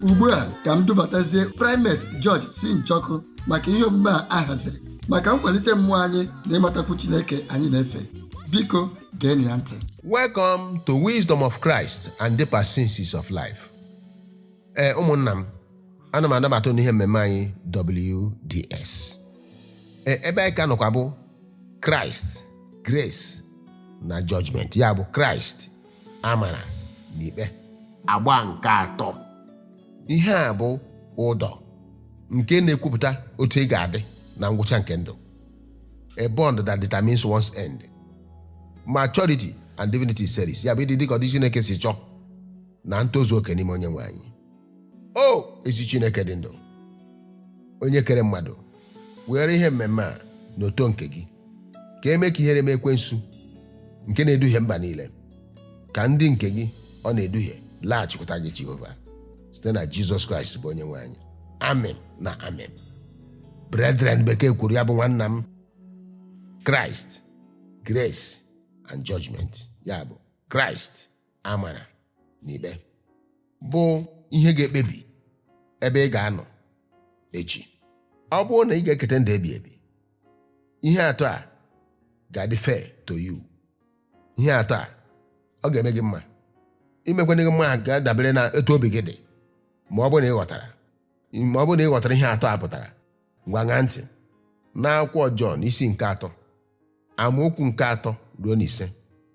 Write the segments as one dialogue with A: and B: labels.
A: Ugbu a ka m dubatazie Primate George C. Njoku maka ihe omume a a haziri maka nkwalite mmụọ anyị na ịmatakwu Chineke anyị na-efe. Biko geenụ ya ntị.
B: Welcome to Wisdom of Christ and Deeper Senses of Life. Ee, ụmụnna m, ana m anabata unu ihe mmemme anyị WDS. Ee, ebe anyị ka nọkwa bụ Christ, Grace na Judgment, ya bụ Kraịst, amara na ikpe. Agba nke atọ. Ihe a bụ ụdọ nke na-ekwupụta otu ị ga-adị na ngwụcha nke ndụ. A bond that determines one's end. Maturity and divinity series, ya bụ ịdị dịka ọdị Chineke si chọọ na ntozu oke n'ime onye nwe anyị. O ezi Chineke dị ndụ, onye kere mmadụ, were ihe mmemme a n'oto nke gị ka eme ka ihere mee ekwensu nke na-eduhie mba niile, ka ndị nke gị ọ na-eduhie laghachikwuta gị, Jehova, site na Jizọs Kraịst bụ onye nwe anyị. Amen na amen. Brethren, bekee kwuru ya bụ nwanna m, Christ, Grace and Judgment, ya bụ Kraịst, amara na ikpe, bụ ihe ga-ekpebi ebe ị ga-anọ echi. Ọ bụrụ na ị ga-eketa ndụ ebi ebi, ihe atọ a ga-adị fair to you. Ihe atọ a ọ ga-eme gị mma. Imekwana gị mma ga-adabere na etu obi gị dị. Ma ọ bụrụ na ị ghọtara ihe atọ a pụtara, ngwa, ṅaa ntị n'akwụkwọ Jọn isi nke 3, amaokwu nke 3 ruo na 5,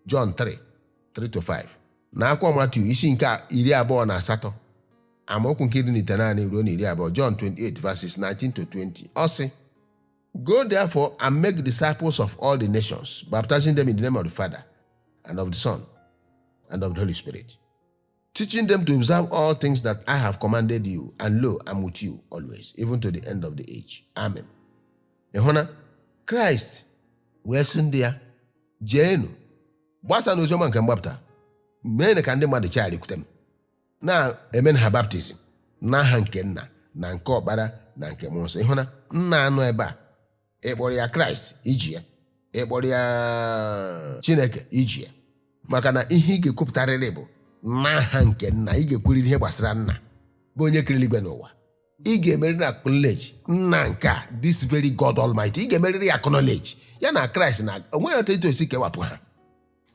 B: Jọn 3 3 to 5, na akwụkwọ Matiu isi nke 28, amaokwu nke 19 ruo na 20, John 28 verses 19 to 20. Ọ sị, "Go therefore and make disciples of all the nations, baptizing them in the name of the Father and of the Son and of the Holy Spirit, teaching them to observe all things that I have commanded you, and lo, I'm with you always, even to the end of the age. Amen." Ị hụ na Kraịst wee sị ndị ya, jeenu gbasa n'oziọma nke mgbapụta, mee ka ndị mmadụ chegharịkwute m, na-eme ha baptizim n'aha nke Nna na nke Ọkpara na nke Mmụọ Nsọ. Ịhụ na nna anụ ebe a, ị kpọrọ ya Kraịst iji ya, ị kpọrọ ya Chineke iji ya, maka na ihe ị ga-ekwupụtarịrị bụ n'aha nke Nna. Ị ga-ekwurịrị ihe gbasara Nna bụ onye kere eluigwe n'ụwa. Ị ga-emerịrị acknowledge Nna nke a, this very God Almighty. Ị ga-emerịrị acknowledge ya na Kraịst na onweghị otu etu esi kewapụ ha.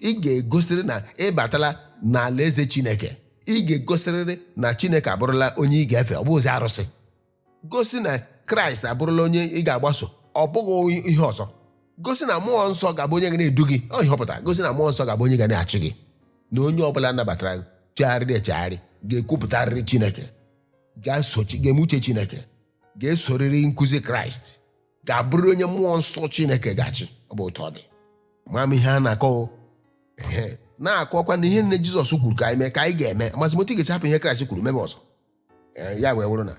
B: Ị ga-egosirị na ị batala n'ala eze Chineke. Ị ga-egosirịrị na Chineke abụrụla onye ị ga-efe, ọ bụghịzi arụsị. Gosi na Kraịst abụrụla onye ị ga-agbaso, ọ bụghị ihe ọzọ. Gosi na Mmụọ Nsọ ga-abụ onye ga na-edu gị. Ọ ihe ọ pụtara, gosi na Mmụọ Nsọ ga-abụ onye ga na-achị gị, na onye ọbụla nabatara chegharịrị echegharị ga-ekwupụtarịrị Chineke, ga-esochi, ga-eme uche Chineke, ga-esorịrị nkụzi Kraịst, ga-abụrụ onye Mmụọ Nsọ Chineke ga-achị. Ọ bụ otu ọ dị. Ma m ihe a na-akọ, ehe, na-akọkwa na ihe nne Jizọs kwuru ka anyị mee ka anyị ga-eme. Amasị m otu ị ga-esi hapụ ihe Kraịst kwuru mebe ọzọ. Ee, ya wee wụrụ na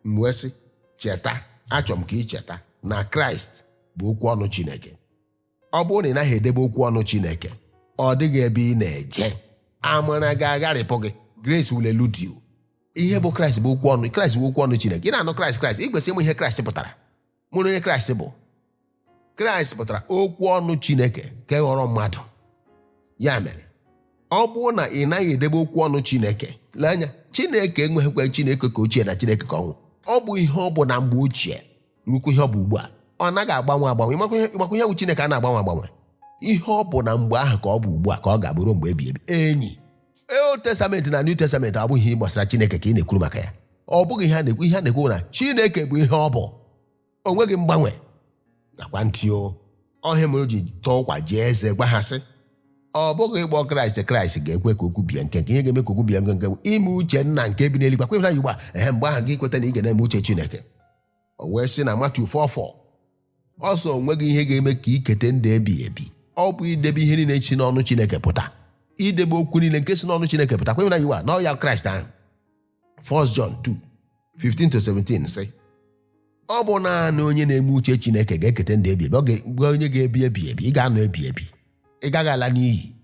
B: m wee sị, cheta, achọrọ m ka ị cheta na Kraịst bụ okwu ọnụ Chineke. Ọ bụrụ na ị naghị edebe okwu ọnụ Chineke, ọ dịghị ebe ị na-eje. Amara ga-agharịpụ gị. Grace will elude you. Ihe bụ Kraịst bụ okwu ọnụ. Kraịst bụ okwu ọnụ Chineke. Ị na-anụ Kraịst, Kraịst, ị kwesịrị ịmụ ihe Kraịst pụtara, mụrụ onye Kraịst bụ. Kraịst pụtara okwu ọnụ Chineke nke ghọrọ mmadụ. Ya mere, ọ bụrụ na ị naghị edebe okwu ọnụ Chineke, lee anya, Chineke enweghịkwa Chineke ka ochie na Chineke ka ọhụụ. Ọ bụ ihe ọ bụ na mgbe ochie rukwa ihe ọ bụ ugbu a. Ọ naghị agbanwe agbanwe. Ịmakwa ihe bụ Chineke a na-agbanwe agbanwe? Ihe ọ bụ na mgbe ahụ ka ọ bụ ugbu a, ka ọ ga-abụrụ mgbe ebi ebi. Enyi, Old Testament na New Testament abụghị ihe gbasara Chineke ka ị na-ekwuru maka ya. Ọ bụghị ihe a na-ekwu. Ihe a na-ekwu na Chineke bụ ihe ọ bụ, o nweghị mgbanwe. Nakwa ntị o ọhịa mere o ji tọọ ụkwa jee eze gwa ha sị, ọ bụghị ịkpọ Kraịst Kraịst ga-ekwe ka okwu bie nkenke. Ihe ga-eme ka okwu bie nkenke bụ ime uche Nna nke bi n'eluigwe. Kwa ya ugbu a, ehe, mgbe ahụ gị kweta na ị ga na-eme uche Chineke. O wee sị na Matiu 4:4, ọsọ onweghị ihe ga-eme ka ikete ndụ ebighị ebi, ọ bụ idebe ihe niile si n'ọnụ Chineke pụta, idebe okwu niile nke si n'ọnụ Chineke pụta. Kwe na iwu a na ọ ya Kraịst ahụ. 1 John 2 15 to 17 sị, ọ bụ naanị onye na-eme uche Chineke ga-ekete ndụ ebi ebi. Ọ ga-abụ onye ga-ebi ebi ebi. Ị ga-anọ ebi ebi, ị gaghị ala n'iyi.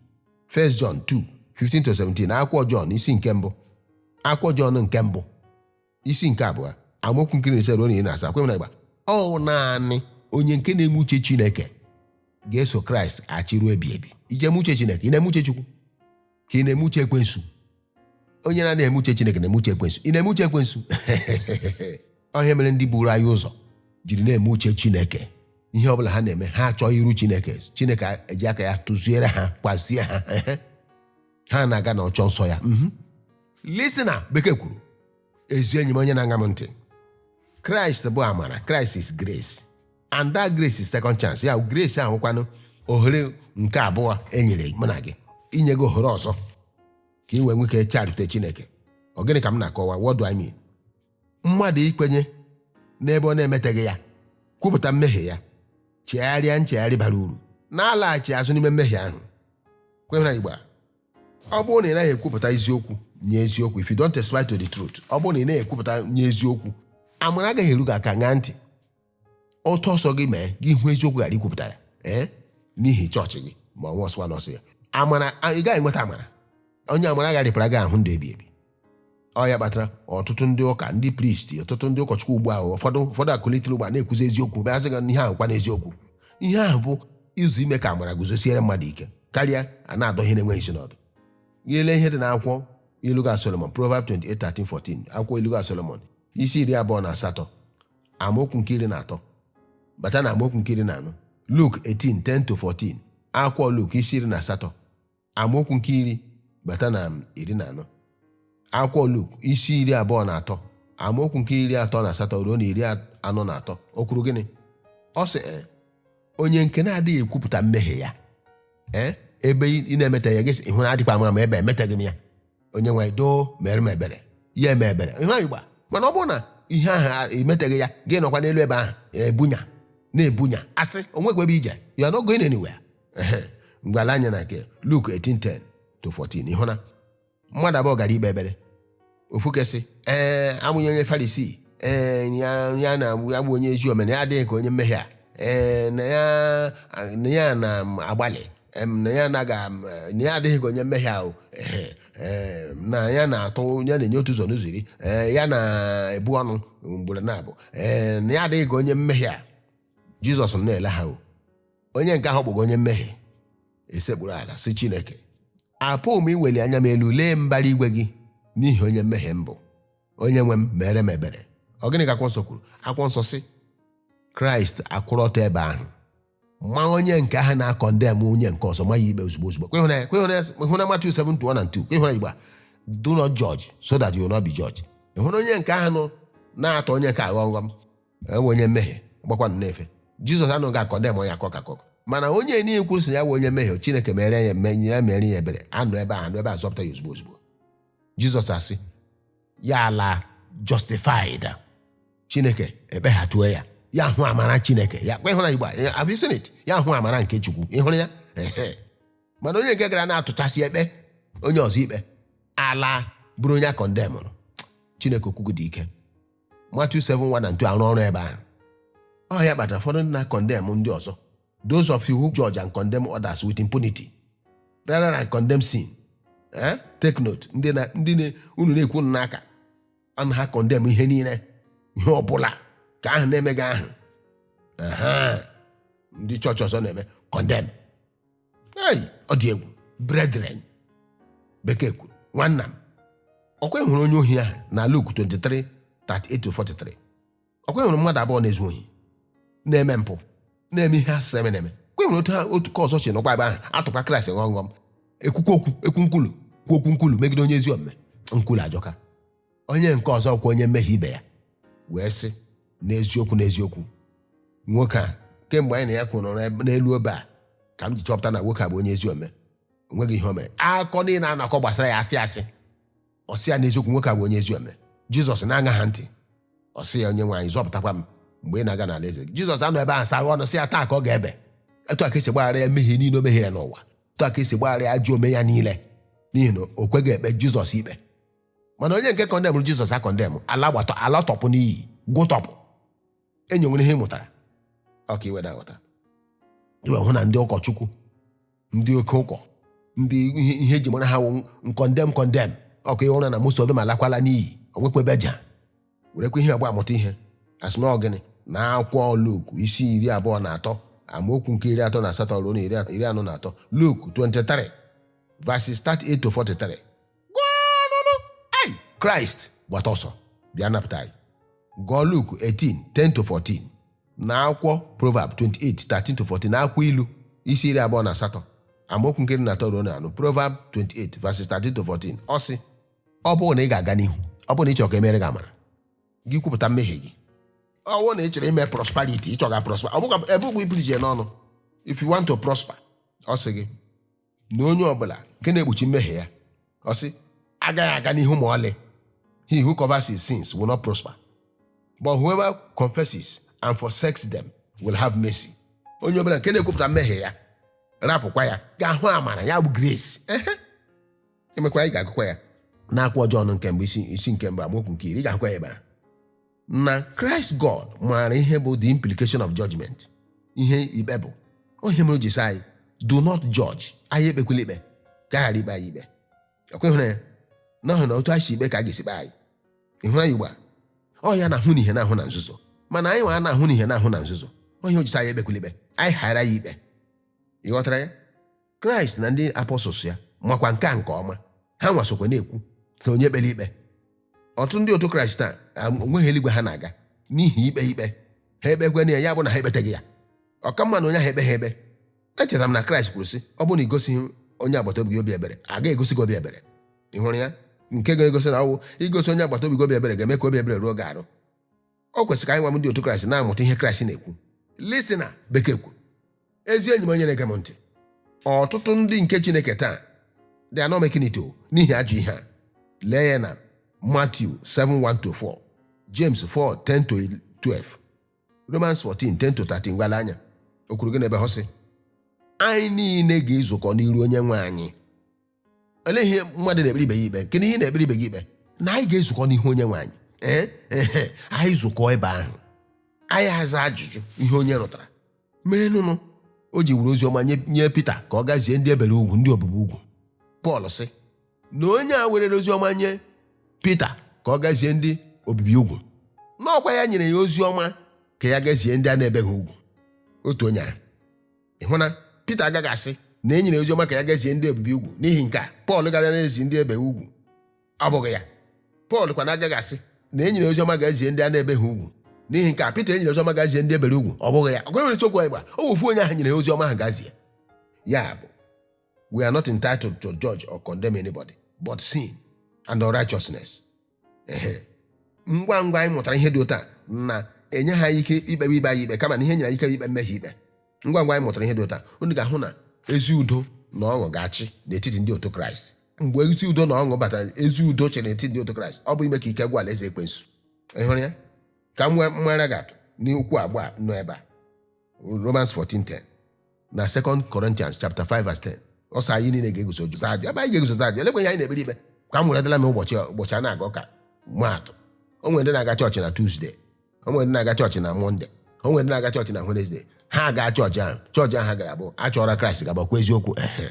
B: 1 John 2 15 to 17, akwụkwọ John isi nke mbụ, akwụkwọ John nke mbụ isi nke abụọ, amaokwu nke 15 ruo na 17. Kwe m na ịgba, ọ naanị onye nke na-eme uche Chineke ga-eso Kraịst achị ruo ebi ebi. Ije eme uche Chineke, ị na-eme uche Chukwu ka ị na-eme uche ekwensu? Onye na-eme uche Chineke na-eme uche ekwensu. Ị na-eme uche ekwensu? Ọ ihe mere ndị buru anyị ụzọ jiri na-eme uche Chineke. Ihe ọbụla ha na-eme, ha achọghị iru Chineke. Chineke eji aka ya tụziere ha, kwazie ha. Ha na-aga na ọchọ nsọ ya. Listener, bekee kwuru, ezi enyi m onye na-aṅa m ntị, Kraịst bụ amara. Christ is grace, and that grace is second chance. Ya grace ahụkwanụ ohere nke abụọ e nyere mụ na gị, inye gị ohere ọzọ ka ị wee nwee ike charute Chineke. Ọ gịnị ka m na-akọwa? What do I mean? Mmadụ ikwenye n'ebe ọ na-emeteghị ya, kwupụta mmehie ya, chegharịa nchegharị bara uru, na-alaghachi azụ n'ime mmehie ahụ. Kwenyere Igbo a, ọ bụrụ na ị naghị ekwupụta eziokwu nye eziokwu, if you don't testify to the truth, ọ bụrụ na ị naghị ekwupụta nye eziokwu, amara agaghị eru gị aka. Ṅaa ntị, otu ọsọ gị mee gị hụ eziokwu ghara ikwupụta ya, ee, n'ihi chọọchị gị ma ọ nwa ọsọ n'ọsọ ya, amara ị gaghị enweta amara. Onye amara agharịpụra gị ahụ ndụ ebi ebi. Ọ ya kpatara ọtụtụ ndị ụka, ndị priest, ọtụtụ ndị ụkọchukwu ugbu ahụ, ụfọdụ akụlitere ugbu a na-ekwuzi eziokwu, bịa sị gị na ihe ahụ kwa n'eziokwu. Ihe ahụ bụ ịzụ ime ka amara guzosiere mmadụ ike karịa a na-adọ ihe na-enweghị isi n'ọdụ. Gị lee ihe dị n'akwụkwọ Ilu Solomon, Proverb 28 13 14. Akwụkwọ Ilu Solomon isi 28, amaokwu nke 13 bata na amaokwu nke 14. Luke 18 10 to 14. Akwụkwọ Luke isi 18, amaokwu nke 10 bata na 14. Akwụkwọ Luke isi 23, amaokwu nke 38 ruo na 43. O kwuru gịnị? Ọ sị, onye nke na-adịghị ekwupụta mmehie ya, ee, ebe ị na-emeta ya, gị sị, ịhụ na adịkwa ama ama ebe emetaghị m ya, onye nwe doo mere m ebere, ya eme ebere. Ịhụ anyị gba. Mana ọ bụrụ na ihe ahụ emeteghị ya, gị nọkwa n'elu ebe ahụ ebunya na-ebunya asị, onwekwa ebe ije. You are not going anywhere. Ehe, mgbe anya na nke Luke 18:10 to 14, ịhụ na mmadụ abụọ gara ikpe ekpere. Ofu kesị, ee, amụnye onye Farisii, ee, ya na ya bụ onye ezi omume, ya adịghị ka onye mmehie a, ee, na ya na-agbalị, na ya anaghị, na ya adịghị ka onye mmehie ahụ, ee, na ya na-atụ, ya na-enye otu ụzọ n'ụzọ iri, ee, ya na-ebu ọnụ mgbere na-abụ, ee, na ya adịghị ka onye mmehie a. Jizọs na-ele ha o. Onye nke ahụ kpọgo onye mmehie esekpuru ala sị, Chineke, apụghị m iweli anya m elu lee mbara igwe gị n'ihi onye mmehie m bụ. Onye nwe m, mere m ebere. Ọ gịnị ka akwụkwọ nsọ kwuru? Akwụkwọ nsọ sị Kraịst akwụrụ ọtọ ebe ahụ ma onye nke ahụ na-acondemn onye nke ọzọ, ma ya ikpe ozugbo ozugbo. Kwe hụna ya, kwe hụna ya, hụna Matthew 7 1 and 2. Kwe hụna Igbo a, do not judge so that you will not be judged. Ị hụrụ onye nke ahụ nọ na-atọ onye nke aghọ nghọm enwe onye mmehie gbakwanụ na-efe Jizọs anụghị acondemn onye akọ kakọ. Mana onye niile kwuru sị ya bụ onye mmehie, Chineke mere ya eme ya mere ya ebere, anụ ebe a, anụ ebe a, zọpụta ya ozugbo ozugbo. Jizọs asị ya ala justified. Chineke ekpeghatuo ya, ya hụ amara Chineke ya. Kwe hụra Igbo a, have you seen it? Ya hụ amara nke Chukwu, ị hụrụ ya? Ehe. Mana onye nke gara na-atụchasị ekpe onye ọzọ ikpe ala bụrụ onye a condemnụrụ. Chineke okwukwu dị ike. Matthew 7 1 and 2 arụ ọrụ ebe ahụ. Ọ ya kpatara ụfọdụ ndị na-acondemn ndị ọzọ, those of you who judge and condemn others with impunity rather than condemn sin, eh? Take note, ndị na unu na-ekwu unu n'aka ana ha condemn ihe niile, ihe ọbụla ka ahụ na-emeghị ahụ. Aha. Ndị chọọchị ọzọ na-eme condemn. Hey, ọ dị egwu. Brethren, bekee kwuru, nwanna m, ọkwa hụrụ onye ohi ahụ na Luke 23 38 to 43. Ọkwa hụrụ mmadụ abụọ na-ezu ohi, na-eme mpụ, na-eme ihe asịsa eme na-eme. Kwe hụrụ otu ka ọzọ chi nọkwa ebe ahụ atụkwa Kraịst ghọm ghọm, ekwukwa okwu, ekwu nkwulu, kwuo okwu nkwulu megide onye ezi omume. Nkwulu ajọka. Onye nke ọzọ kwa onye mmehie ibe ya wee sị, n'eziokwu, n'eziokwu, nwoke a, kemgbe anyị na ya kwuru n'elu obe a ka m ji chọpụta na nwoke a bụ onye ezi omume, onweghị ihe o mere. Akọ niile a na-akọ gbasara ya asị asị. Ọ sị ya, n'eziokwu, nwoke a bụ onye ezi omume. Jizọs na-aṅa ha ntị. Ọ sị ya, onye nwe anyị, zọpụtakwa m mgbe ị na-aga n'ala eze gị. Jizọs anọ ebe ahụ sa ọnụ sị ya, taa ka ọ ga-ebe. Etu a ka esi gbaghara ya mmehie niile o mehiere n'ụwa. Etu a ka esi gbaghara ya ajọ ome ya niile, n'ihi na o kweghị ekpe Jizọs ikpe. Mana onye nke condemnụrụ Jizọs acondemn, ala gbata ala tọpụ n'iyi gwụtọpụ. Enyi, nwere ihe ị mụtara ọ ka iwe na-aghọta iwe hụ na ndị ụkọchukwu, ndị oke ụkọ, ndị ihe eji mara ha wụ ncondemn condemn. Ọkụ ịhụrụ na most of them alakwala n'iyi. Onwekwa ebe eji ha werekwa ihe ọgba amụta ihe. Asị na ọgịnị na akwụkwọ Luk isi 23, amaokwu nke 38 ruo na 43. Luk 23 verses 38 to 43. Gụọnụnụ. Kraịst gbata ọsọ bịa napụta anyị. Gụọ Luk 18:10-14 na akwụkwọ Proverb 28:13-14 na akwụkwọ Ilu isi 28 amaokwu nke 13 ruo na 4. Proverb 28 verses 13-14, ọ sị, ọ bụrụ na ị ga-aga n'ihu, ọ bụrụ na ị chọrọ ka emere gị amara, gị kwupụta mmehie gị. Ọ bụrụ na ị chọrọ ime prosperity, ị chọga prosper, ọ bụkwa ebe ụgbọ ipụrụ n'ọnụ. If you want to prosper, ọ sị gị na onye ọbụla nke na-ekpuchi mmehie ya, ọ sị, agaghị aga n'ihu ma ọlị. He who covers his sins will not prosper, but whoever confesses and forsakes them will have mercy. Onye ọbụla nke na-ekwupụta mmehie ya, rapụkwa ya, ga-ahụ amara ya, bụ grace. Ehe, emekwa ị ga-agụkwa ya n'akwụkwọ Jọn nke mbụ, isi nke mbụ, amaokwu nke 10, ị ga-ahụkwa ya ebe a na Christ God maara ihe bụ the implication of judgment, ihe ikpe bụ. Ihe mere o ji sị anyị, "Do not judge," anyị ekpekwala ikpe ka a ghara ikpe anyị ikpe. Ọkwa ịhụna ya na ọhụ na otu anyị si ikpe ka a ga-esi kpe anyị. Ịhụra ya ugbu a, ọ ya na-ahụ n'ihe na-ahụ na nzuzo, mana anyị nwa na-ahụ n'ihe na-ahụ na nzuzo. Onye o ji sị anyị ekpekwala ikpe, anyị ghara ya ikpe. Ị ghọtara ya? Kraịst na ndị apostles ya makwa nke a nke ọma. Ha nwasokwa na-ekwu ka onye kpere ikpe. Ọtụtụ ndị otu Kraịst taa onweghị eluigwe ha na-aga n'ihi ikpe ikpe ha ekpekwana ya. Ya bụ na ha ekpeteghị ya, ọka mma na onye ahụ ekpe ha ekpe. Echetara m na Kraịst kwuru sị, ọ bụrụ na ị gosighị onye agbata obi gị obi ebere, a ga-egosi gị obi ebere. Ị hụrụ ya? Nke ga-egosi na ọwụ igosi onye agbata obi gị obi ebere ga-eme ka obi ebere ruo gị arụ. Ọ kwesịrị ka anyị nwa ndị otu Kraịst na-amụta ihe Kraịst na-ekwu. Listen, bekee kwuru, ezi enyi m onye na-ege m ntị, ọtụtụ ndị nke Chineke taa, they are not making it o n'ihi ajọ ihe a. Lee ya na Matthew 7:1-4, James 4:10-12, Romans 14:10-13. Gwala anya o kwuru gị n'ebe ọ sị anyị niile ga-ezukọ n'iru onye nwe anyị. Olee ihe mmadụ na-ekpere ibe ya ikpe? Kedu ihe ị na-ekpere ibe gị ikpe? Na anyị ga-ezukọ n'ihu onye nwe anyị. Ee ehe, anyị zukọ ebe ahụ, anyị aza ajụjụ ihe onye rụtara mee nụnụ. O ji were ozi ọma nye Pita ka ọ gazie ndị ebere ugwu, ndị obibi ugwu. Pọl sị na onye a werere ozi ọma nye Pita ka ọ gazie ndị obibi ugwu, n'ọkwa ya nyere ya ozi ọma ka ya gazie ndị a na-ebeghị ugwu. Otu onye ahụ, ị hụ na Pita agaghị asị na e nyere ozi ọma ka ya gazie ndị obibi ugwu, n'ihi nke a Pọl gara na-ezi ndị ebeghị ugwu. Ọ bụghị ya. Pọl kwana agaghị asị na e nyere ozi ọma gazie ndị a na-ebeghị ugwu, n'ihi nke a Pita e nyere ozi ọma gazie ndị ebere ugwu. Ọ bụghị ya. Ọ nwere isiokwu anyị gba o ofu onye ahụ nyere ozi ọma ahụ gazie ya. Bụ we are not entitled to judge or condemn anybody but sin and unrighteousness. Ehe, ngwa ngwa anyị mụtara ihe dị otu a na enye ha ike ikpebe ibe anyị ikpe, kama na ihe nyere anyị ike ikpe mmehie ikpe. Ngwa ngwa anyị mụtara ihe dị otu a, unu ga-ahụ na ezi udo na ọṅụ ga-achị n'etiti ndị otu Kraịst. Mgbe ezi udo na ọṅụ batara, ezi udo chịrị n'etiti ndị otu Kraịst, ọ bụ ime ka ike gwụ alaeze ekwensu. Ị hụrụ ya? Ka m nwee mmara ga-atụ n'okwu agba nọ ebe a, Romans 14:10 na 2 Corinthians chapter 5 verse 10. Ọsọ anyị niile ga-eguzo ajụ ebe anyị ga-eguzo ajụ. Elekwe ihe anyị na-ekpere ikpe ka m weretala m ụbọchị a na-aga ụka maatụ. O nwere ndị na-aga chọọchị na Tuesday, o nwere ndị na-aga chọọchị na Monday, o nwere ndị na-aga chọọchị na Wednesday. Ha gaa chọọchị ahụ, chọọchị ahụ ha gara bụ achọrọ Kraịst gaba kwa eziokwu. Ehe,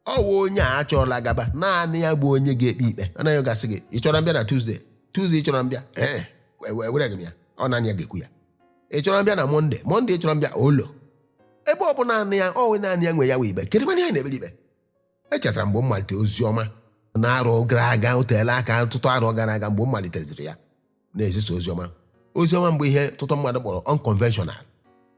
B: ọ wụ onye a achọrọla gaba, naanị ya bụ onye ga-ekpe ikpe. Ọ naghị gasị gị, ị chọrọ mbịa na Tuesday? Tuesday ị chọrọ mbịa? Ee, ewereghị m ya. Ọ naanị ya ga-ekwu ya. Ị chọrọ mbịa na Monday? Monday ị chọrọ mbịa olo ebe ọ bụ naanị ya, ọ naanị ya nwe ya wee ikpe. Kedu ebe anyị na-ekpere ikpe? Echetara mgbe m malitere ozi ọma na-arọ gara aga, o teela aka, ọtụtụ arọ gara aga, mgbe m maliteziri ya na-ezisa ozi ọma. Ozi ọma mgbe ihe ọtụtụ mmadụ kpọrọ unconventional.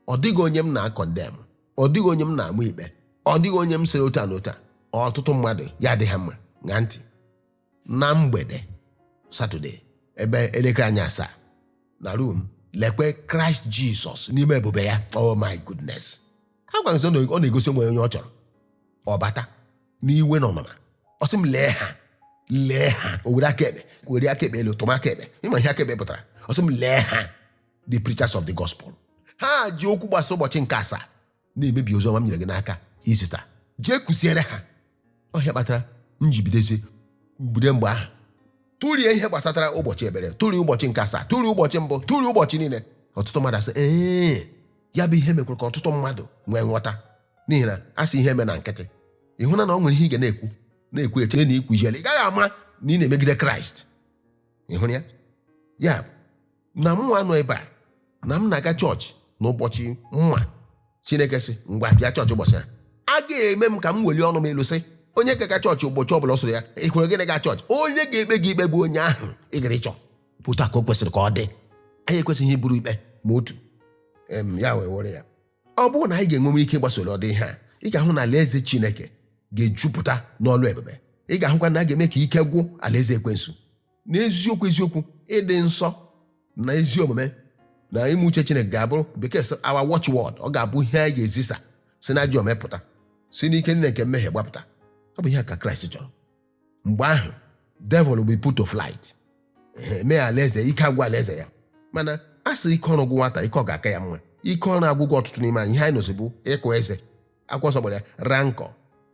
B: Ọ dịghị onye m na-acondemn, ọ dịghị onye m na-ama ikpe, ọ dịghị onye m sịrị otu a na otu a. Ọtụtụ mmadụ ya adịghị mma. Ṅaa ntị, na mgbede Satọde, ebe elekere anya 7 na room, lekwe Kraịst Jizọs n'ime ebube ya. Oh my goodness! A gwara m ọ na-egosi onwe ya onye ọ chọrọ. Ọ bata n'iwe na ọnụma, ọ sị m, "Lee ha, lee ha." O were aka ekpe, were aka ekpe elu, tụma aka ekpe. Ịma ihe aka ekpe pụtara? Ọ sị m, "Lee ha, the preachers of the gospel. Ha ji okwu gbasa ụbọchị nke asaa na-emebi ozi ọma m nyere gị n'aka izisa. Jee kụziere ha." Ọhịa kpatara m ji bidozie mbido mgbe ahụ tụrie ihe gbasatara ụbọchị ekpere, tụrie ụbọchị nke asaa, tụrie ụbọchị mbụ, tụrie ụbọchị niile. Ọtụtụ mmadụ asị ee, ya bụ ihe mekwara ka ọtụtụ mmadụ nwee nghọta, n'ihi na a sị ihe eme na nkịtị. Ị hụna na ọ nwere ihe ị ga na-ekwu na-ekwu, eche na ikwuziela, ị gaghị ama na ị na-emegide Kraịst. Ị hụrụ ya? Ya na mụ anọ ebe a na m na-aga chọọchị n'ụbọchị mma Chineke sị ngwa bịa chọọchị ụbọchị a, a ga-eme m ka m welie ọnụ m elu sị Onye ga-aga chọọchị ụbọchị ọbụla ọ soro ya, ị kwere gịnị ga chọọchị? Onye ga-ekpe gị ikpe bụ onye ahụ ị gara ịchọ. Pụta ka o kwesịrị ka ọ dị. Anyị ekwesịghị iburu ikpe ma otu ya wee were ya. Ọ bụrụ na anyị ga-enwenwe ike ịgbasoro ọdị ihe a, ị ga-ahụ na alaeze Chineke ga-ejupụta n'ọlụ ebube. Ị ga-ahụkwa na a ga-eme ka ike gwụ alaeze ekwensu. N'eziokwu eziokwu, ịdị nsọ na ezi omume na ime uche Chineke ga-abụrụ, bekee sị, our watchword. Ọ ga-abụ ihe anyị ga-ezisa si na ajọ omume pụta, si n'ike niile nke mmehie gbapụta. Ọ bụ ihe a ka Kraịst chọrọ. Mgbe ahụ, devil will be put to flight. Mee alaeze ike agwụ alaeze ya. Mana a sị ike ọrụ gwụ nwata, ike ọ ga-aka ya mma. Ike ọrụ agwụgwọ ọtụtụ n'ime anyị. Ihe anyị nọzi bụ ịkụ eze. Akwụkwọ nsọ gbara ya rancor,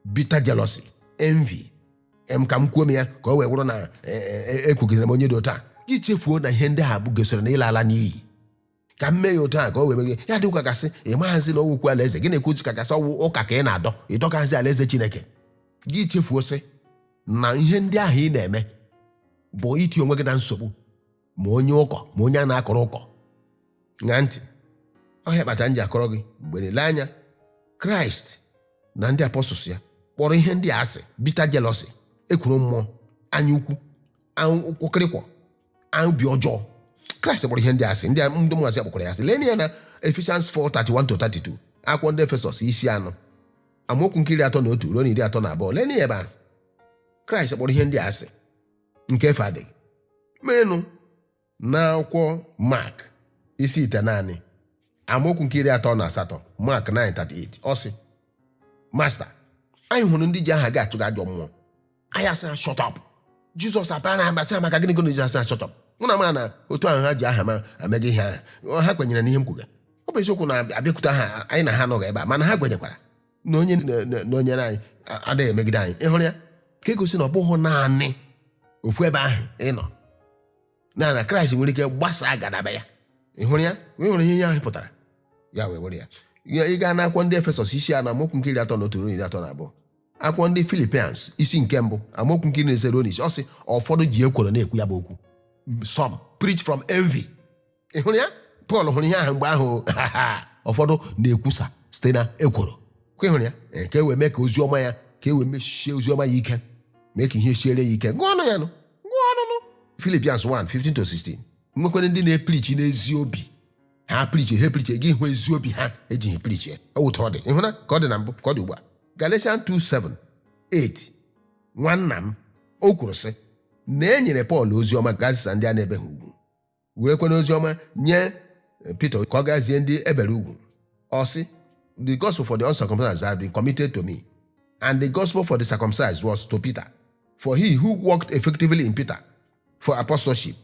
B: bitter jealousy, envy. Em ka m kwuo m ya ka o wee wụrụ na ekwugidere m onye dị otu a. Gị chefuo na ihe ndị a bụ gosiri na ịla ala n'iyi. Ka m mee ya otu a ka o wee meghe ya dịkwa gasị. Ị maghazi na ọwụkwu alaeze gị na-ekwuzi ka gasị ọwụ ụka ka ị na-adọ ịdọkazi alaeze Chineke. Gị chefuo sị na ihe ndị ahụ ị na-eme bụ iti onwe gị na nsogbu, ma onye ụkọ ma onye a na-akọrọ ụkọ. Ṅaa ntị, ọhịa kpata m ji akọrọ gị mgbe niile anya. Kraịst na ndị apostles ya kpọrọ ihe ndị a asị: bitter jealousy, ekwuru mmụọ, anya ukwu, kwụkịrịkwọ, obi ọjọọ. Kraịst kpọrọ ihe ndị a asị, ndị ụmụazị kpọkwara ya asị. Lee ya na Ephesians 4:31-32, akwụkwọ ndị Efesọs isi 4, amaokwu nke 31 ruo na 32. Lee ya ebe ahụ. Kraịst kpọrọ ihe ndị a asị nke efe adịghị merenụ. N'akwụkwọ Mark isi 9, amaokwu nke 38, Mark 9:38, ọ sị, "Master, anyị hụrụ ndị ji aha gị atụga ajọ mmụọ, anyị asị ha shut up." Jizọs abara ha mbasị ha, "Maka gịnị gịnị?" Jizọs asị ha shut up. Mụ na ma na otu ahụ ha ji aha ma amega ihe ahụ, ha kwenyere n'ihe m kwuga. Ọ bụ eziokwu na abịakwute ha, anyị na ha anọghị ebe a, mana ha kwenyekwara na onye na onyere anyị adịghị emegide anyị. Ịhụrụ ya ka egosi na ọ bụghị naanị ofu ebe ahụ ị nọ na Kraịst nwere ike gbasaa gadaba ya. Ị hụrụ ya? Ị hụrụ ihe ahụ pụtara ya wee were ya. Ị gaa n'akwụkwọ ndị Efesọs isi 4, amaokwu nke 31 ruo 32, akwụkwọ ndị Philippians isi nke 1, amaokwu nke 15 ruo n'isi, ọ sị ụfọdụ ji ekworo na-ekwu ya bụ okwu. Some preach from envy. Ị hụrụ ya? Pọl hụrụ ihe ahụ mgbe ahụ. Ụfọdụ na-ekwusa site na ekworo. Kwa ị hụrụ ya? Ka e wee mee ka ozi ọma ya, ka e wee mechie ozi ọma ya ike, mee ka ihe siere ya ike. Gụọ ọnụ ya nụ, gụọ ọnụnụ Philippians 1 15 to 16. Nwekwara ndị na-epreach n'ezi obi ha preach, ha preach, gị hụ ezi obi ha ejighị preach ya. Ọ wụtụ ọ dị. Ị hụna ka ọ dị na mbụ ka ọ dị ugbu a? Galatians 2 7 8, nwanna m, o kwuru sị na e nyere Pọl ozi ọma gazisa ndị a na-ebeghị ugwu, werekwana ozi ọma nye Peter ka ọ gazie ndị ebere ugwu. Ọ sị, "The gospel for the uncircumcised has been committed to me, and the gospel for the circumcised was to Peter. For he who worked effectively in Peter for apostleship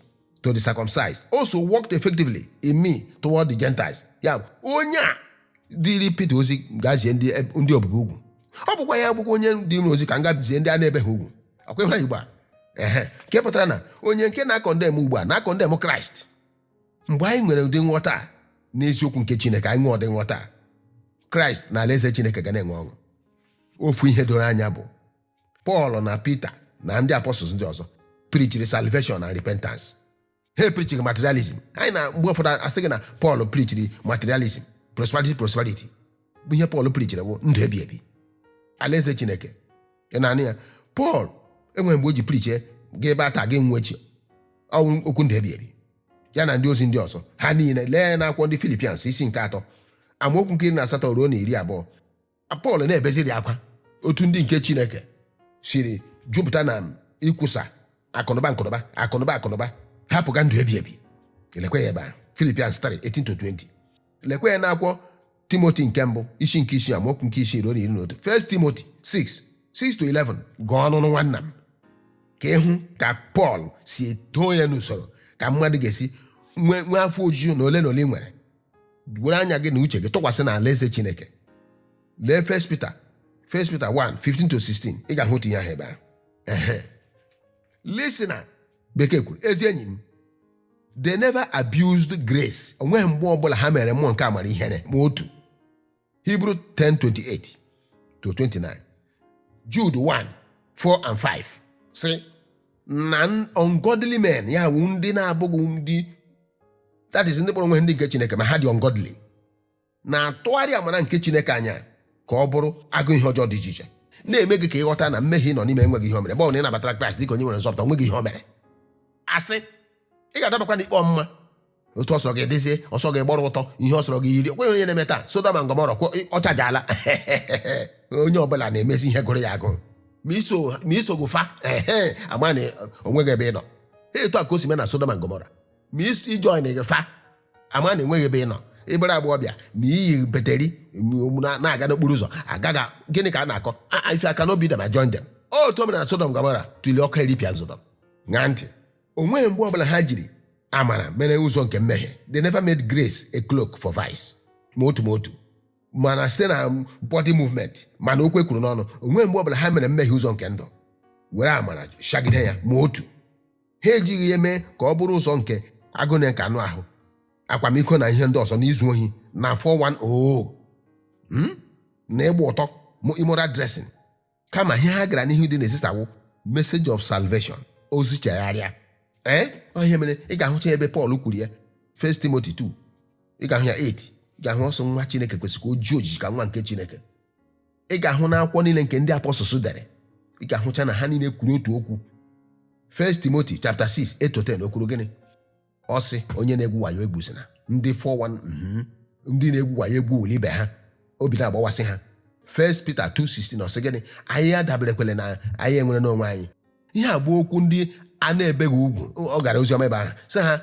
B: to the circumcised also worked effectively in me toward the Gentiles." Ya bụ, onye a dịrị Peter ozi gazie ndị obibi ugwu, ọ bụkwa ya bụkwa onye dị m ozi ka m gazie ndị a na-ebeghị ugwu. Akwa ịhụra ugbu a? Ehe, nke pụtara na onye nke na-acondemn ugbu a na-acondemn Kraịst. Mgbe anyị nwere ụdị nghọta a n'eziokwu nke Chineke, anyị nwee ụdị nghọta a, Kraịst na alaeze Chineke ga na-enwe ọṅụ. Ofu ihe doro anya bụ Pọl na Peter na ndị apostles ndị ọzọ preachiri salvation and repentance. Ha preachiri materialism. Anyị na mgbe ụfọdụ asị gị na Pọl preachiri materialism, prosperity. Prosperity bụ ihe Pọl preachiri bụ ndụ ebi ebi, alaeze Chineke. Ị na-anụ ya? Pọl enweghị mgbe o ji preachie gị ebe ata gị nwechi ọnwụ. Okwu ndụ ebi ebi ya na ndị ozi ndị ọzọ ha niile. Lee ya n'akwụkwọ ndị Philippians isi nke 3, amaokwu nke 18 ruo na 20. Pọl na-ebeziri akwa otu ndị nke Chineke siri jupụta na ikwusa akụnụba, akụnụba, akụnụba, akụnụba, hapụga ndụ ebi ebi. Lekwe ya ebe ahụ, Philippians 3 18 to 20. Lekwe ya n'akwụkwọ Timoti nke 1 isi nke 6, amaokwu nke 6 ruo na 11, 1 Timoti 6 6 to 11. Gụọ ọnụnụ, nwanna m, ka ịhụ ka Pọl si eto ya n'usoro ka mmadụ ga-esi nwee afọ ojuju na ole na ole ị nwere. Were anya gị na uche gị tụkwasị na alaeze Chineke. Lee 1 Peter, 1 Peter 1 15 to 16. Ị ga-ahụ otu ihe ahụ ebe ahụ. Ehe, listener, bekee kwuru, ezi enyi m, they never abused grace. Onweghị mgbe ọbụla ha mere mmụọ nke amara ihere ma otu. Hebrew 10:28 to 29, Jude 1 4 and 5 sị na ungodly men, ya wụ ndị na-abụghị ndị, that is, ndị kpọrọ onwe ha ndị nke Chineke ma ha dị ungodly, na-atụgharị amara nke Chineke anya ka ọ bụrụ agụ ihe ọjọọ dị iche iche. Na-eme gị ka ịghọta na mmehie nọ n'ime enweghị ihe o mere. Mgbe ọ bụla ị nabatara Kraịst dịka onye nwere nzọpụta, onweghị ihe o mere. Asị ị ga-adabakwa n'ikpe ọmụma. Otu ọsọ gị dịzie, ọsọ gị gbọrọ ụtọ, ihe ọsọrọ gị yiri. Okweghị onye na-eme taa. Sodom and Gomora ọchajala. Onye ọbụla na-emezi ihe gụrụ ya agụụ. Ma iso fa ehe ama na onweghị ebe ị nọ. Etu a ka o si mee na Sodom and Gomora. Ma ijoin gị fa, ama na enweghị ebe ị nọ. Ịbara agbọghọbịa ma iyi beteri na-aga n'okporo ụzọ agaghị. Gịnị ka a na-akọ? If I cannot beat them, I join them. Otu o mere na Sodom Gomora, tuli ọkụ eripịa Sodom. Ṅaa ntị, o nweghị mgbe ọbụla ha jiri amara mere ụzọ nke mmehie. They never made grace a cloak for vice, ma otu ma otu, mana site na body movement, mana okwu ekwuru n'ọnụ. O nweghị mgbe ọbụla ha mere mmehie ụzọ nke ndụ, were amara shagide ya, ma otu. Ha ejighị ya mee ka ọ bụrụ ụzọ nke agụ na nke anụ ahụ, akwamiko na ihe ndị ọzọ, na izu ohi na 410 na ịgba ụtọ, immoral dressing. Kama ihe ha gara n'ihu dị na-ezisawo message of salvation, ozi chegharịa. Ee, ọ ihe mere ị ga-ahụcha ebe Pọl kwuru ya, 1 Timothy 2, ị ga-ahụ ya 8. Ị ga-ahụ ọsọ nwa Chineke kwesịrị ka o ji ojiji ka nwa nke Chineke. Ị ga-ahụ n'akwụkwọ niile nke ndị apọstọs dere, ị ga-ahụcha na ha niile kwuru otu okwu. 1 Timothy chapter 6, 8 to 10, o kwuru gịnị? Ọ sị onye na-egwu wayo egwuzina ndị 41, ndị na-egwu wayo egwu wuli ibe ha, obi na-agbawasị ha. 1 Peter 2:16, ọ sị gịnị? Anyị adaberekwele na anyị enwere n'onwe anyị. Ihe a bụ okwu ndị a na-ebeghị ugwu. Ọ gara oziọma ebe ahụ, sị ha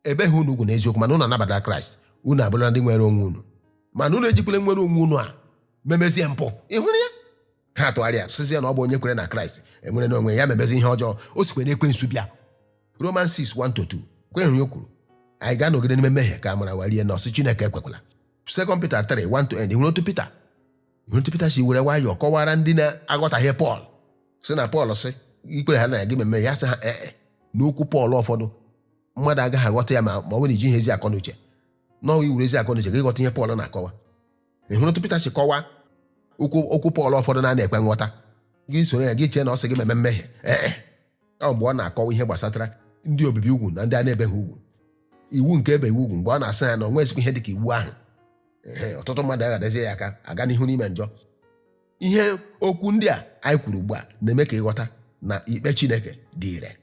B: ebeghị unu ugwu n'eziokwu, mana unu anabata Kraịst, unu abụrụla ndị nwere onwe unu, mana unu ejikwele nwere onwe unu a memezie mpụ. Ị hụrụ ya? Ha atụgharịa sịzie na ọ bụ onye kwere na Kraịst enwere n'onwe ya memezi ihe ọjọọ, o sikwe n'ekwensu bịa. Romans 6, 1 to 2, kwenyere ya, o kwuru anyị ga-anọgide n'ime mmehie ka amara warie na ọsị Chineke ekwekwala. 2 Peter 3, 1 to end. Hụrụ otu Peter si were nwayọọ kọwara ndị na-aghọtaghị Pọl, sị na Pọl sị ikwere ha na ya gị memme ya, sị ha ee n'okwu Pọl ụfọdụ mmadụ agaghị aghọta ya ma ọ bụrụ na iji ezi akọ na uche n'ọnwa iwere ezi akọ na uche gị ghọta ihe Pọl na-akọwa. Ị hụrụ otu Peter si kọwaa okwu Pọl ụfọdụ na-ana ekwe nghọta, gị soro ya, gị chee na ọ sị gị meme mmehie. Ee, ọ mgbe ọ na-akọwa ihe gbasatara ndị obibi ugwu na ndị a na-ebeghị ugwu, iwu nke ebeghị ugwu, mgbe ọ na-asị ya na o nwezikwa ihe dịka iwu ahụ. Ee, ọtụtụ mmadụ aghadazie ya aka aga n'ihu n'ime njọ. Ihe okwu ndị a anyị kwuru ugbu a na-eme ka ịghọta na ikpe Chineke dị ire.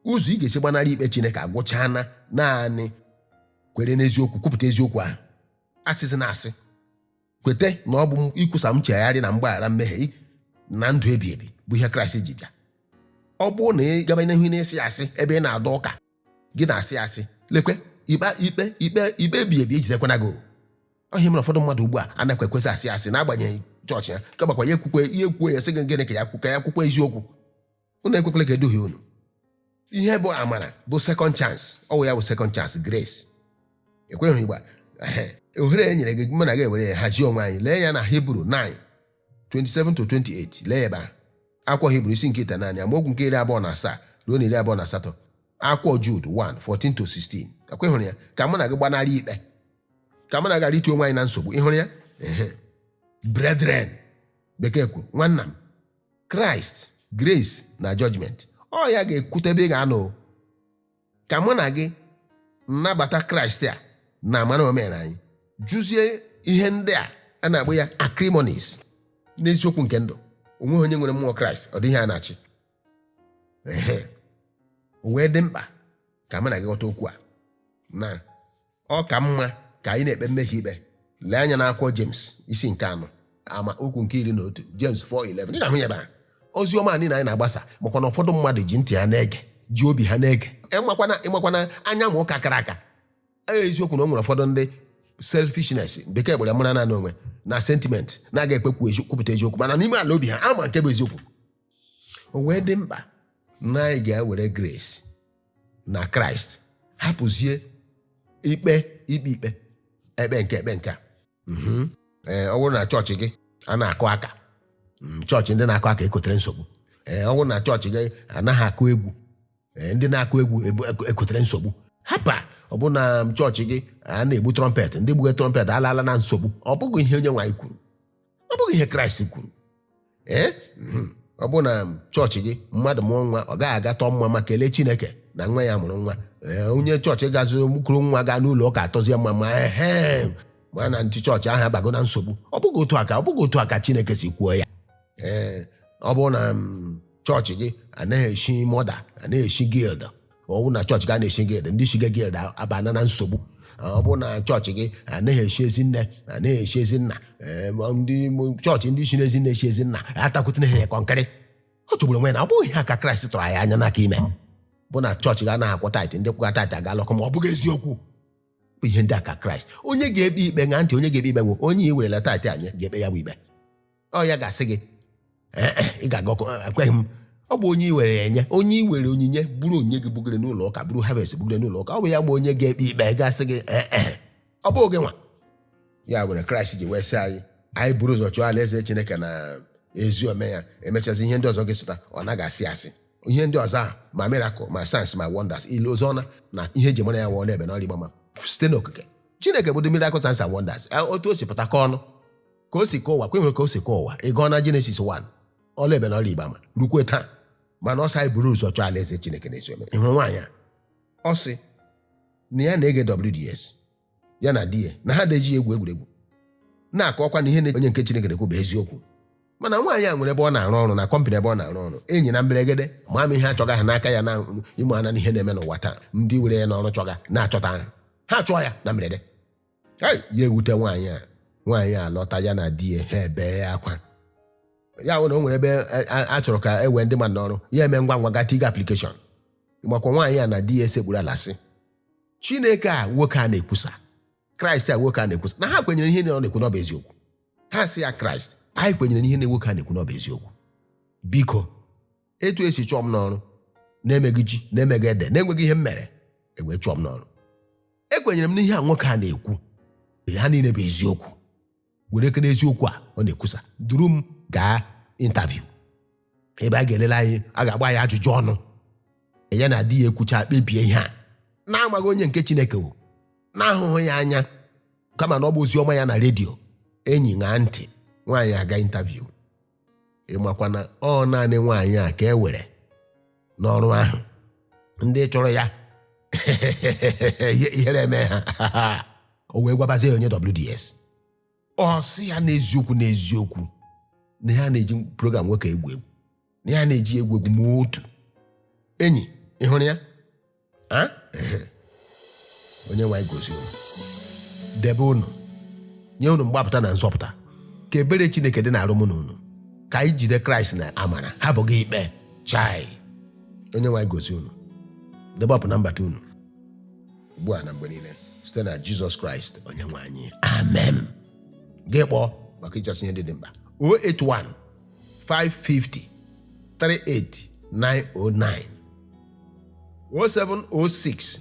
B: Ụzọ ị ga-esi gbanarị ikpe Chineke agwụchaana. Naanị kwere n'eziokwu, kwupụta eziokwu ahụ, asịsị na asị, kwete na ọ bụ ikwusa nchegharị na mgbaghara mmehie na ndụ ebi ebi bụ ihe Kraịst ji bịa. Ọ bụrụ na ị gaba n'ihu na-esi asị ebe ị na-adọ ụka gị na-asị asị, lekwe ikpe ikpe ikpe ikpe ebi ebi ejidekwana gị. Ọhịa mere ụfọdụ mmadụ ugbu a anakwa ekwesị asị asị n'agbanyeghị chọọchị ya kagbakwa ya ekwukwe ihe ekwuo ya, sị gị gịnị ka ya kwu, ka ya kwukwe eziokwu. Unu ekwekwele ka eduhie unu. Ihe bụ amara bụ second chance. Ọ wụ ya bụ second chance, grace. Ekweghị igba ohere e nyere gị, mụ na gị ewere ya hazie onwe anyị. Lee ya na Hibru 9, 27 to 28. Lee ya ebe ahụ, akwụkwọ Hibru isi nke 9, amaokwu nke 27 ruo na 28. Akwụkwọ Jude 1, 14 to 16. Akwa ịhụrụ ya? Ka mụ na gị gbanarị ikpe, ka mụ na ghara iti onwe anyị na nsogbu. Ịhụrụ ya? Ehe. Brethren, bekee kwuru nwanna m, Kraịst, grace na judgment, ọ ya ga-ekwute ebe ị ga-anọ. Ka mụ na gị nnabata Kraịst a na amara o mere anyị, jụzie ihe ndị a a na-akpọ ya acrimonies n'eziokwu nke ndụ. Onweghị onye nwere mmụọ Kraịst, ọ dịghị a na-achị. Ehe, o wee dị mkpa ka mụ na gị ghọta okwu a na ọ ka mma ka anyị na-ekpe mmehie ikpe. Lee anya n'akwụkwọ James isi nke 4, ama okwu nke 11, James 4:11. Ị ga-ahụ ya ebe a. Ozi ọma niile anyị na-agbasa, makwa na ụfọdụ mmadụ ji ntị ha na-ege, ji obi ha na-ege. Ịmakwana anya ma ụka kara aka. Eziokwu na o nwere ụfọdụ ndị selfishness, bekee gbara mara naanị onwe, na sentiment na-aga ekpekwu kwupụta eziokwu, mana n'ime ala obi ha ama nke bụ eziokwu. O wee dị mkpa na anyị ga-ewere grace na Kraịst, hapụzie ikpe ikpe ikpe ekpe nke ekpe nke a. Ee, ọ bụrụ na chọọchị gị a na-akụ aka, chọọchị ndị na-akụ aka ekotere nsogbu. Ee, ọ bụrụ na chọọchị gị anaghị akụ egwu, ee, ndị na-akụ egwu ekotere nsogbu. Hapa, ọ bụ na chọọchị gị a na-egbu trumpet, ndị gbughe trumpet alaala na nsogbu. Ọ bụghị ihe onye nwaanyị kwuru, ọ bụghị ihe Kraịst kwuru. Ee, ọ bụ na chọọchị gị mmadụ mụọ nwa, ọ gaghị aga tọọ mma ma kelee Chineke na nwa ya mụrụ nwa. Ee, onye chọọchị gazi kụrụ nwa gaa n'ụlọ ụka atọzie mma ma ehe ma na ntị chọọchị ahụ abago na nsogbu. Ọ bụghị otu aka, ọ bụghị otu aka Chineke si kwuo ya. Ee, ọ bụrụ na chọọchị gị anaghị eshi mother, anaghị eshi guild, ọ bụrụ na chọọchị gị a na-eshi guild, ndị shiga guild abana na nsogbu. Ọ bụrụ na chọọchị gị anaghị eshi ezinne, anaghị eshi ezinna, ee, ma ndị chọọchị ndị shi ezinne eshi ezinna atakwutene ha ya kọnkịrị. Ọ chọgburu onwe ya na ọ bụghị ihe a ka Kraịst tụrụ anyị anya n'aka ime, bụ na chọọchị gị anaghị akwụ tithe, ndị kwụga tithe aga lọkọ. Ma ọ bụghị eziokwu bụ ihe ndị a ka Kraịst onye ga-ekpe ikpe. Ṅaa ntị, onye ga-ekpe ikpe bụ onye i werela tithe anyị ga-ekpe ya bụ ikpe. Ọ ya ga-asị gị, "Ee, e, ị ga-aga ọkụ." Ekweghị m. Ọ bụ onye i were ya enye, onye i were onyinye, bụrụ onyinye gị bugere n'ụlọ ụka, bụrụ harvest bugere n'ụlọ ụka, ọ bụ ya bụ onye ga-ekpe ikpe, ga-asị gị, "Ee, e, ọ bụ gị nwa." Ya were Kraịst ji wee sị anyị, anyị buru ụzọ chụọ alaeze Chineke na ezi ome ya, emechazi ihe ndị ọzọ ga-esota. Ọ naghị asị asị ihe ndị ọzọ ahụ, ma miracle, ma signs, ma wonders, ilu oziọna na ihe eji mara ya wụọ n'ebe n'ọrụ Igbo, ma site n'okike Chineke bụ the miracle, signs and wonders. Otu o si pụta ka ọnụ ka o si kọọ ụwa, kwenwere ka o si kọọ ụwa. Ị gụọ na Genesis 1, ọlụ ebe na ọrụ Igbo ama rukwe taa. Mana ọsọ anyị buru ụzọ chọọ alaeze Chineke na ezi ome. Ị hụrụ nwaanyị a, ọ sị na ya na-ege WDS, ya na di ya na ha na-eji egwu egwuregwu, na-akọkwa na ihe na onye nke Chineke na-ekwu bụ eziokwu. Mana nwaanyị a nwere ebe ọ na-arụ ọrụ na company ebe ọ na-arụ ọrụ. Enyi na mberegede ma ama ihe achọga ha n'aka ya na ịmụ ana n'ihe na-eme n'ụwa taa, ndị were ya n'ọrụ chọga na-achọta ha, ha chụọ ya na mberede. Hey, ya ewute nwaanyị a. Nwaanyị a lọta, ya na di ya ha ebee akwa. Ya hụ na o nwere ebe a chọrọ ka e wee ndị mmadụ n'ọrụ, ya eme ngwa ngwa gaa tiga application. Makwa nwaanyị a na di ya esekpuru ala sị, Chineke a nwoke a na-ekwusa, Kraịst a nwoke a na-ekwusa, na ha kwenyere ihe ọ na-ekwu n'ọ bụ eziokwu. Ha sị ya, "Kraịst, anyị kwenyere n'ihe na nwoke a na-ekwu n'ọ bụ eziokwu. Biko, etu esi chụọ m n'ọrụ na-emeghị ji, na-emeghị ede, na-enweghị ihe m mere ewee chụọ m n'ọrụ, ekwenyere m n'ihe a nwoke a na-ekwu, ha niile bụ eziokwu. Were kene eziokwu a ọ na-ekwusa, duru m gaa interview ebe a ga-elele anyị, a ga-agba anyị ajụjụ ọnụ." Ya na di ya ekwucha, kpebie ihe a na-amaghị onye nke Chineke wụ, na-ahụghị ya anya, kama na ọ bụ ozi ọma ya na redio. Enyi, ṅaa ntị. Nwaanyị aga interview, ịmakwa na ọ naanị nwaanyị a ka e were n'ọrụ ahụ. Ndị chọrọ ya, ihere eme ha. O wee gwabazie ya onye WDS. Ọ sị ya, n'eziokwu n'eziokwu, na ya na-eji program nwoke egwu egwu, na ya na-eji egwu egwu. Ma otu enyi, ị hụrụ ya? A? Ehe. Onye nwe anyị gozie unu, debe unu, nye unu mgbapụta na nzọpụta. Ka ebere Chineke dị na-arụ mụ na unu, ka anyị jide Kraịst na amara ha bụghị ikpe chai. Onye nwe anyị gozie unu, debe ọpụ na mbata unu ugbu a na mgbe niile, site na Jizọs Kraịst onye nwe anyị, amen. Gị kpọọ maka ịchasị ihe ndị dị mkpa: 081 550 38909, 0706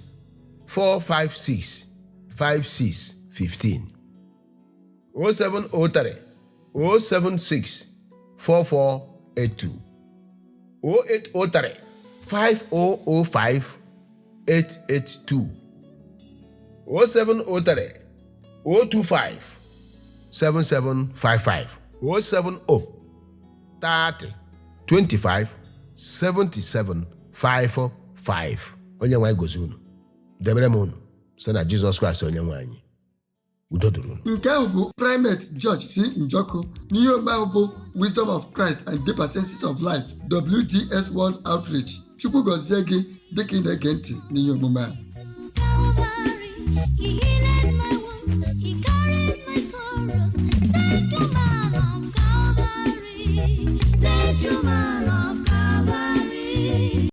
B: 456 5615, 0703 076 4482, 0803 5005 882, 0703 025 7755, 070 30 25 77 55. Onye nwe anyị gozie unu, debere m unu, site na Jizọs Kraịst onye nwe anyị. Udo dịrị unu.
A: Nke ahụ bụ Primate George C. Njọkụ n'ihe omume ahụ bụ Wisdom of Christ and Deeper Senses of Life, WDS World Outreach. Chukwu gọzie gị dịka ị na-ege ntị n'ihe omume a.
C: Calvary, He healed my wounds, He carried my sorrows. Take